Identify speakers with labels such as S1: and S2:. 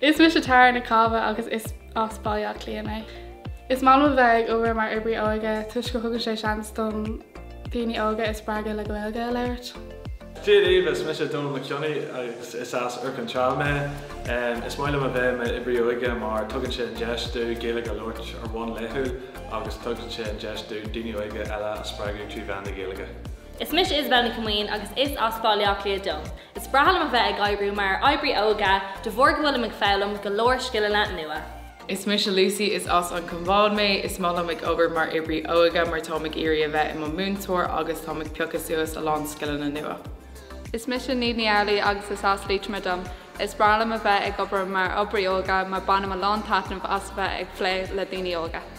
S1: Is mise Tara Nic Cába agus is as Baile Átha Cliath mé. Is maith liom a bheith ag obair mar oibrí óige toisc go thugann sé seans dom daoine óga a spreagadh le Gaeilge a labhairt.
S2: Dia daoibh, is mise Dónal Mac Cionnaith agus is as Iúr Cinn Trá mé. Is maith liom a bheith i m'oibrí óige mar tugann sé an deis domh Gaeilge a labhairt ar bhonn laethúil agus tugann sé an deis domh daoine óga eile a spreagadh trí mheán na Gaeilge.
S3: Is mise Isabel Nic Comaoin agus is as Baile Átha Cliath dom. Is breá liom a bheith ag oibriú mar oibrí óige de bharr go bhfuilim ag foghlaim go leor scileanna nua.
S4: Is mise Lucy, is as an Cabhán mé. Is maith liom ag obair mar oibrí óige mar táim ag iarraidh a bheith i mo múinteoir agus táim ag piocadh suas a lán scileanna nua.
S5: Is mise Niamh Ní Amhlaoibh agus is as Liatroma dom. Is breá liom a bheith ag obair mar oibrí óige mar bainim a lán taitneamh as a bheith ag plé le daoine óga.